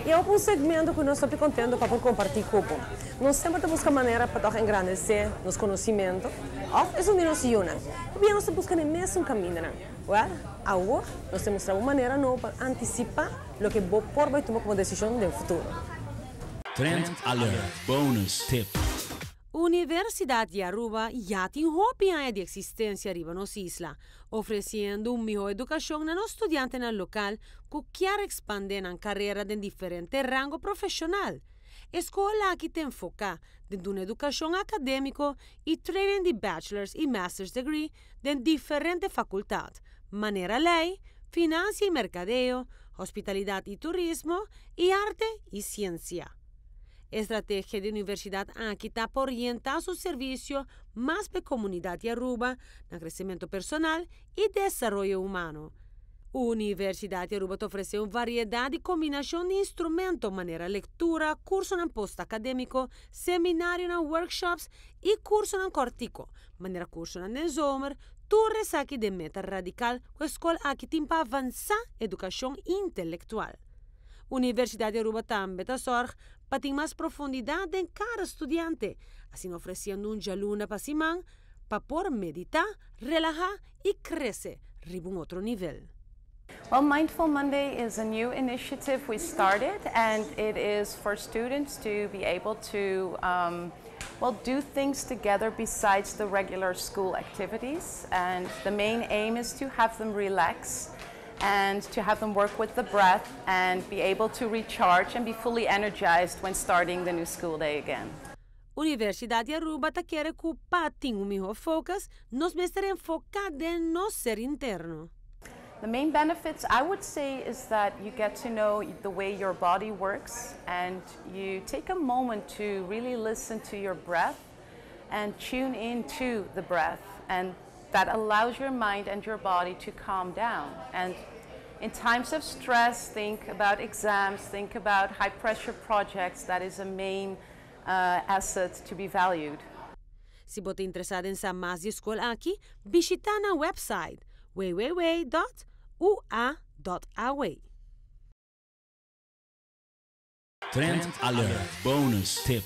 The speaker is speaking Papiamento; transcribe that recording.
E un segmento cu nos ta contento pa comparti cu bo. Nos semper ta busca manera pa engrandece nos conocimento, of e un nos yunan. Y nos ta busca e mesun caminda. Well, awor nos ta mustra un manera nobo pa anticipa loke bo por bay tuma como decision den futuro. Trend Alert Bonus Tip. Universidad di Aruba ya tin hopi aña di existencia riba nos isla, ofreciendo un miho educacion na studiantenan local cu kier expande nan carera den diferente rango profesional. E scol aki ta enfoca den un educacion academico y training di bachelor's y master's degree den diferente facultad, manera ley, financia y mercadeo, hospitalidad y turismo y arte y ciencia. Estrategia di e universidad aki ta pa orienta su servicio mas pa e comunidad di Aruba na crecemento personal y desaroyo humano. Universidad di Aruba ta ofrece un variedad di combinacion di instrumento, manera lectura, curso post-academico, seminario, workshops y curso cortico, manera curso den zomer, tur esaki den meta radical cu e scol aki tin pa avansa educacion intelectual. Universidad di Aruba tambe ta zorg pa tin mas profundidad den cada studiante, asina ofreciendo un dialuna pa siman pa por medita, relaha y crece riba un otro nivel. Well, Mindful Monday is a new initiative we started, and it is for students to be able to, well, do things together besides the regular school activities. And the main aim is to have them relax and to have them work with the breath and be able to recharge and be fully energized when starting the new school day again. Universidad di Aruba ta kere cu pa tin un miho focus, nos mester enfoca den nos ser interno. The main benefits, I would say, is that you get to know the way your body works and you take a moment to really listen to your breath and tune into the breath, and that allows your mind and your body to calm down. And in times of stress, think about exams, think about high pressure projects, that is a main asset to be valued. Si bo ta interesa den sa mas di e scol aki, bishita nan website www.ua.aw. Trend Alert Bonus Tip.